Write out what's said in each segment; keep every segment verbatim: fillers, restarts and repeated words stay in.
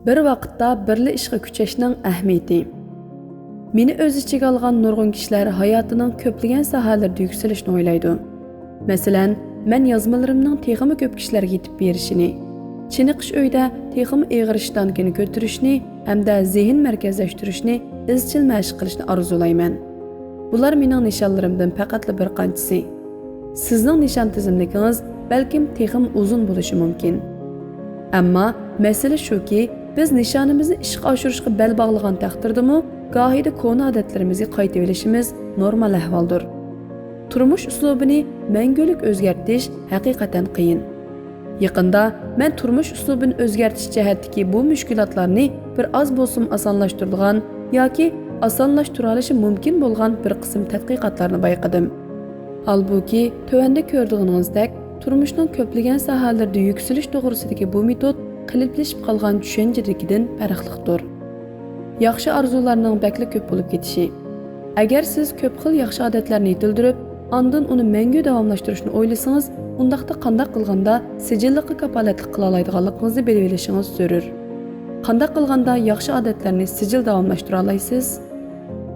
بىر ۋاقىتتا بىرلا ئىشقا كۈچەشنىڭ ئەھمىيىتى. مېنى ئۆز ئىچىگە ئالغان نۇرغۇن كىشىلەر ھاياتىنىڭ كۆپلىگەن ساھەلىرىدە يۈكسىلىشنى ئويلايدۇ. مەسىلەن، مەن يازمىلىرىمنىڭ تېخىمۇ كۆپ كىشىلەرگە يېتىپ بېرىشىنى، چېنىقىش ئۆيىدە تېخىمۇ ئېغىر شتانگىنى كۆتۈرۈشنى ھەمدە زېھىن مەركەزلەشتۈرۈشنى ئىزچىل مەشىق قىلىشنى ئارزۇلايمەن. بۇلار مېنىڭ نىشانلىرىمدىن پەقەتلا بىر قانچىسى. سىزنىڭ نىشان تىزىملىكىڭىز بەلكىم تېخىمۇ ئۇزۇن بولۇشى مۇمكىن. ئەمما مەسىلە شۇكى، بىز نىشانىمىزنى ئىشقا ئاشۇرۇشقا بەل باغلىغان تەقدىردىمۇ، گاھىدا كونا ئادەتلىرىمىزگە قايتىۋېلىشىمىز نورمال ئەھۋالدۇر. تۇرمۇش ئۇسلۇبىنى مەڭگۈلۈك ئۆزگەرتىش ھەقىقەتەن قىيىن. يېقىندا مەن تۇرمۇش ئۇسلۇبىنى ئۆزگەرتىش جەھەتتىكى بۇ مۈشكۈلاتلارنى بىر ئاز بولسىمۇ ئاسانلاشتۇرىدىغان ياكى ئاسانلاشتۇرالىشى مۇمكىن بولغان بىر قىسىم تەتقىقاتلارنى بايقىدىم. ھالبۇكى، تۆۋەندە كۆرىدىغىنىڭىزدەك، تۇرمۇشنىڭ كۆپلىگەن ساھەلىرىدە يۈكسىلىش توغرىسىدىكى بۇ مېتود قېلىپلىشىپ قالغان چۈشەنچىدىكىدىن پەرقلىقتۇر. ياخشى ئارزۇلارنىڭ بەكلا كۆپ بولۇپ كېتىشى. ئەگەر سىز كۆپ خىل ياخشى ئادەتلەرنى يېتىلدۈرۈپ، ئاندىن ئۇنى مەڭگۈ داۋاملاشتۇرۇشنى ئويلىسىڭىز، ئۇنداقتا قانداق قىلغاندا سىجىللىققا كاپالەتلىك قىلالايدىغانلىقىڭىزنى بىلىۋېلىشىڭىز زۆرۈر. قانداق قىلغاندا ياخشى ئادەتلەرنى سىجىل داۋاملاشتۇرالايسىز؟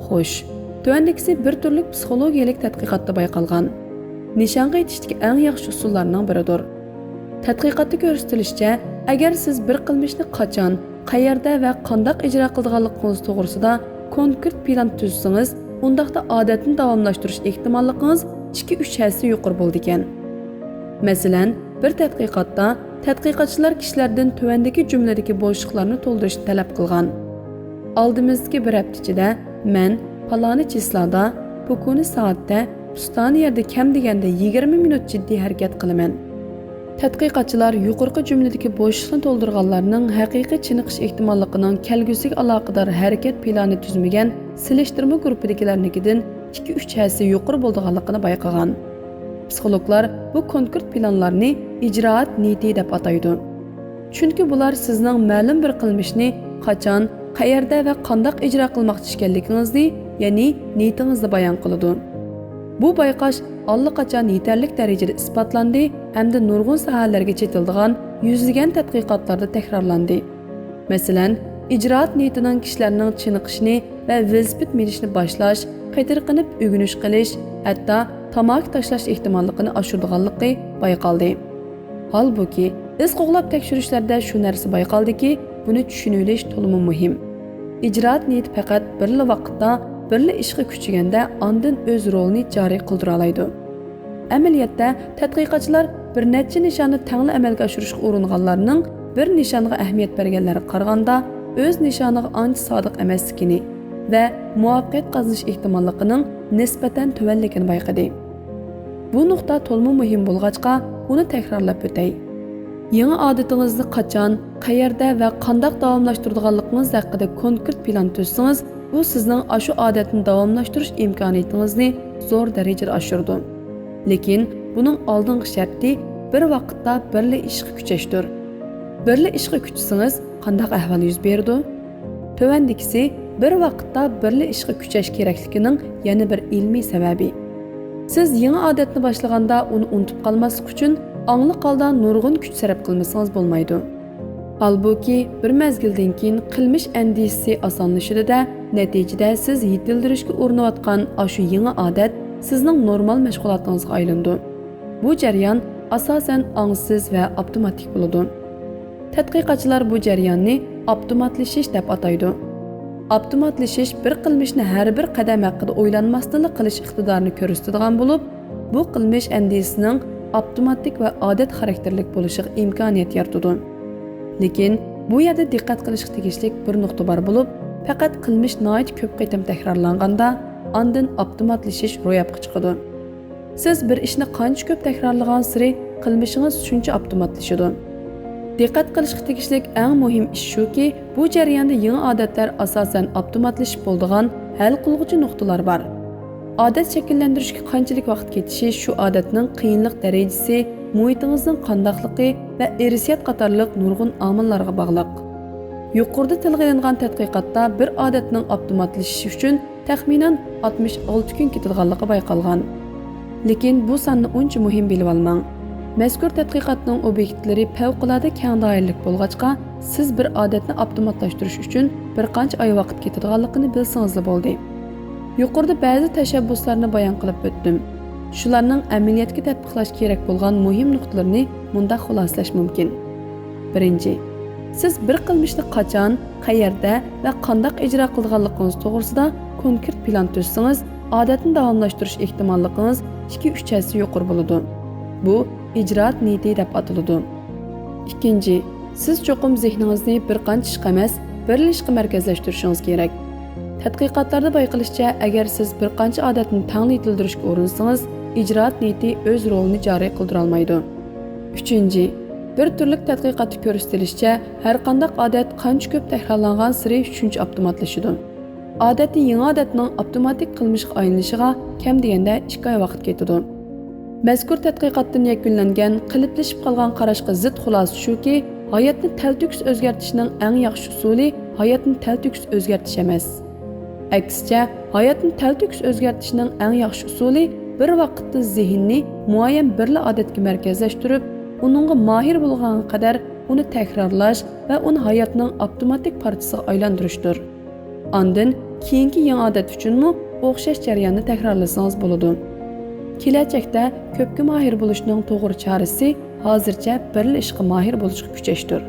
خوش، تۆۋەندىكىسى بىر تۈرلۈك پسىخولوگىيەلىك تەتقىقاتتا بايقالغان. نىشانغا يېتىشتىكى ئەڭ ياخشى ئۇسۇللارنىڭ بىرىدۇر. تەتقىقاتتا كۆرسىتىلىشىچە، ئەگەر سىز بىر قىلمىشنى قاچان، قەيەردە ۋە قانداق ئىجرا قىلىدىغانلىقىڭىز توغرىسىدا كونكرېت پىلان تۈزسىڭىز، ئۇنداقتا ئادەتنى داۋاملاشتۇرۇش ئېھتىماللىقىڭىز ئىككى-ئۈچ ھەسسە يۇقىرى بولىدىكەن. مەسىلەن، بىر تەتقىقاتتا تەتقىقاتچىلار كىشىلەردىن تۆۋەندىكى جۈملىدىكى بوشلۇقلارنى تولدۇرۇشنى تەلەپ قىلغان: ئالدىمىزدىكى بىر ھەپتە ئىچىدە مەن پالانى چىسلادا، پوكۇنى سائەتتە، پۇستانى يەردە كەم دېگەندە يىگىرمە مىنۇت جىددىي ھەرىكەت قىلىمەن. تەتقىقاتچىلار يۇقىرىقى جۈملىدىكى بوشلۇقنى تولدۇرغانلارنىڭ ھەقىقىي چېنىقىش ئېھتىماللىقىنىڭ كەلگۈسىگە ئالاقىدار ھەرىكەت پىلانى تۈزمىگەن سېلىشتۇرما گۇرۇپپىدىكىلەرنىڭكىدىن ئىككى-ئۈچ ھەسسە يۇقىرى بولىدىغانلىقىنى بايقىغان. پسىخولوگلار بۇ كونكرېت پىلانلارنى ئىجرائات نىيىتى دەپ ئاتايدۇ. چۈنكى بۇلار سىزنىڭ مەلۇم بىر قىلمىشنى قاچان، قەيەردە ۋە قانداق ئىجرا قىلماقچى ئىكەنلىكىڭىزنى، يەنى نىيىتىڭىزنى بايان قىلىدۇ. بۇ بايقاش ئاللىقاچان يېتەرلىك دەرىجىدە ئىسپاتلاندى ھەمدە نۇرغۇن ساھەلەرگە چېتىلىدىغان يۈزلىگەن تەتقىقاتلاردا تەكرارلاندى. مەسىلەن، ئىجرائات نىيىتىنىڭ كىشىلەرنىڭ چېنىقىشنى ۋە ۋېلىسىپىت مىنىشنى باشلاش، قېتىرقىنىپ ئۆگىنىش قىلىش، ھەتتا تاماكا تاشلاش ئېھتىماللىقىنى ئاشۇرىدىغانلىقى بايقالدى. ھالبۇكى، ئىز قوغلاپ تەكشۈرۈشلەردە شۇ نەرسە بايقالدىكى، بۇنى چۈشىنىۋېلىش تولىمۇ مۇھىم. ئىجرائات نىيىتى پەقەت بىرلا ۋاقىتتا، بىرلا ئىشقا كۈچىگەندە ئاندىن ئۆز رولىنى جارى قىلدۇرالايدۇ. ئەمەلىيەتتە، تەتقىقاتچىلار بىر نەچچە نىشاننى تەڭلا ئەمەلگە ئاشۇرۇشقا ئۇرۇنغانلارنىڭ بىر نىشانغا ئەھمىيەت بەرگەنلەرگە قارىغاندا، ئۆز نىشانىغا ئانچە سادىق ئەمەسلىكىنى ۋە مۇۋەپپەقىيەت قازىنىش ئېھتىماللىقىنىڭ نىسبەتەن تۆۋەنلىكىنى بايقىدى. بۇ نۇقتا تولىمۇ مۇھىم بولغاچقا، ئۇنى تەكرارلاپ ئۆتەي. يېڭى ئادىتىڭىزنى قاچان، قەيەردە ۋە قانداق داۋاملاشتۇرىدىغانلىقىڭىز ھەققىدە كونكرېت پىلان تۈزسىڭىز، بۇ سىزنىڭ ئاشۇ ئادەتنى داۋاملاشتۇرۇش ئىمكانىيىتىڭىزنى زور دەرىجىدە ئاشۇرىدۇ. لېكىن بۇنىڭ ئالدىنقى شەرتى بىر ۋاقىتتا بىرلا ئىشقا كۈچەشتۇر. بىرلا ئىشقا كۈچىسىڭىز، قانداق ئەھۋال يۈز بېرىدۇ؟ تۆۋەندىكىسى بىر ۋاقىتتا بىرلا ئىشقا كۈچەش كېرەكلىكىنىڭ يەنە بىر ئىلمىي سەۋەبى. سىز يېڭى ئادەتنى باشلىغاندا ئۇنى ئۇنتۇپ قالماسلىق ئۈچۈن ئاڭلىق ھالدا نۇرغۇن كۈچ سەرپ قىلمىسىڭىز بولمايدۇ. ھالبۇكى، بىر مەزگىلدىن كېيىن قىلمىش ئەندىزىسى ئاسانلىشىدۇ-دە، نەتىجىدە سىز يېتىلدۈرۈشكە ئۇرۇنۇۋاتقان ئاشۇ يېڭى ئادەت سىزنىڭ نورمال مەشغۇلاتىڭىزغا ئايلىنىدۇ. بۇ جەريان ئاساسەن ئاڭسىز ۋە ئاپتوماتىك بولىدۇ. تەتقىقاتچىلار بۇ جەرياننى ئاپتوماتلىشىش دەپ ئاتايدۇ. ئاپتوماتلىشىش بىر قىلمىشنى ھەر بىر قەدەم ھەققىدە ئويلانماستىنلا قىلىش ئىقتىدارىنى كۆرسىتىدىغان بولۇپ، بۇ قىلمىش ئەندىزىسىنىڭ ئاپتوماتىك ۋە ئادەت خاراكتېرلىك بولۇشىغا ئىمكانىيەت يارىتىدۇ. لېكىن بۇ يەردە دىققەت قىلىشقا تېگىشلىك بىر نۇقتا بار بولۇپ، پەقەت قىلمىش ناھايىتى كۆپ قېتىم تەكرارلانغاندا، ئاندىن ئاپتوماتلىشىش روياپقا چىقىدۇ. سىز بىر ئىشنى قانچە كۆپ تەكرارلىغانسېرى، قىلمىشىڭىز شۇنچە ئاپتوماتلىشىدۇ. دىققەت قىلىشقا تېگىشلىك ئەڭ مۇھىم ئىش شۇكى، بۇ جەرياندا يېڭى ئادەتلەر ئاساسەن ئاپتوماتلىشىپ بولىدىغان ھەل قىلغۇچى نۇقتىلار بار. ئادەت شەكىللەندۈرۈشكە قانچىلىك ۋاقىت كېتىشى شۇ ئادەتنىڭ قىيىنلىق دەرىجىسى، مۇھىتىڭىزنىڭ قانداقلىقى، ۋە ئىرسىيەت قاتارلىق نۇرغۇن ئامىللارغا باغلىق. يۇقىرىدا تىلغا ئېلىنغان تەتقىقاتتا بىر ئادەتنىڭ ئاپتوماتلىشىشى ئۈچۈن تەخمىنەن ئاتمىش ئالتە كۈن كېتىدىغانلىقى بايقالغان. لېكىن بۇ ساننى ئۇنچە مۇھىم بىلىۋالماڭ. مەزكۇر تەتقىقاتنىڭ ئوبيېكتلىرى پەۋقۇلئاددە كەڭ دائىرىلىك بولغاچقا، سىز بىر ئادەتنى ئاپتوماتلاشتۇرۇش ئۈچۈن بىر قانچە ئاي ۋاقىت كېتىدىغانلىقىنى بىلسىڭىزلا بولدى. يۇقىرىدا بەزى تەشەببۇسلارنى بايان قىلىپ ئۆتتۈم. شۇلارنىڭ ئەمەلىيەتكە تەتبىقلاش كېرەك بولغان مۇھىم نۇقتىلىرىنى مۇنداق خۇلاسىلەش مۇمكىن. بىرىنچى، سىز بىر قىلمىشنى قاچان، قەيەردە ۋە قانداق ئىجرا قىلىدىغانلىقىڭىز توغرىسىدا كونكرېت پىلان تۈزسىڭىز، ئادەتنى داۋاملاشتۇرۇش ئېھتىماللىقىڭىز ئىككى-ئۈچ ھەسسە يۇقىرى بولىدۇ. بۇ ئىجرائات نىيىتى دەپ ئاتىلىدۇ. ئىككىنچى، سىز چوقۇم زېھنىڭىزنى بىر قانچە ئىشقا ئەمەس، بىرلا ئىشقا مەركەزلەشتۈرۈشىڭىز كېرەك. تەتقىقاتلاردا بايقىلىشىچە، ئەگەر سىز بىر قانچە ئادەتنى تەڭلا يېتىلدۈرۈشكە ئۇرۇنسىڭىز، ئىجرائات نىيىتى ئۆز رولىنى جارى قىلدۇرالمايدۇ. ئۈچىنچى، بىر تۈرلۈك تەتقىقاتتا كۆرسىتىلىشىچە، ھەرقانداق ئادەت قانچە كۆپ تەكرارلانغانسېرى شۇنچە ئاپتوماتلىشىدۇ. ئادەتتە يېڭى ئادەتنىڭ ئاپتوماتىك قىلمىشقا ئايلىنىشىغا كەم دېگەندە ئىككى ئاي ۋاقىت كېتىدۇ. مەزكۇر تەتقىقاتتىن يەكۈنلەنگەن قېلىپلىشىپ قالغان قاراشقا زىت خۇلاسە شۇكى، ھاياتنى تەلتۆكۈس ئۆزگەرتىشنىڭ ئەڭ ياخشى ئۇسۇلى ھاياتنى تەلتۆكۈس ئۆزگەرتىش ئەمەس. ئەكسىچە، ھاياتنى تەلتۆكۈس ئۆزگەرتىشنىڭ ئەڭ ياخشى ئۇسۇلى بىر ۋاقىتتا زېھىننى مۇئەييەن بىرلا ئادەتكە مەركەزلەشتۈرۈپ، ئۇنىڭغا ماھىر بولغانغا قەدەر ئۇنى تەكرارلاش ۋە ئۇنى ھاياتنىڭ ئاپتوماتىك پارچىسىغا ئايلاندۇرۇشتۇر. ئاندىن كېيىنكى يېڭى ئادەت ئۈچۈنمۇ ئوخشاش جەرياننى تەكرارلىسىڭىز بولىدۇ. كېلەچەكتە كۆپكە ماھىر بولۇشنىڭ توغرا چارىسى ھازىرچە بىرلا ئىشقا ماھىر بولۇشقا كۈچەشتۇر.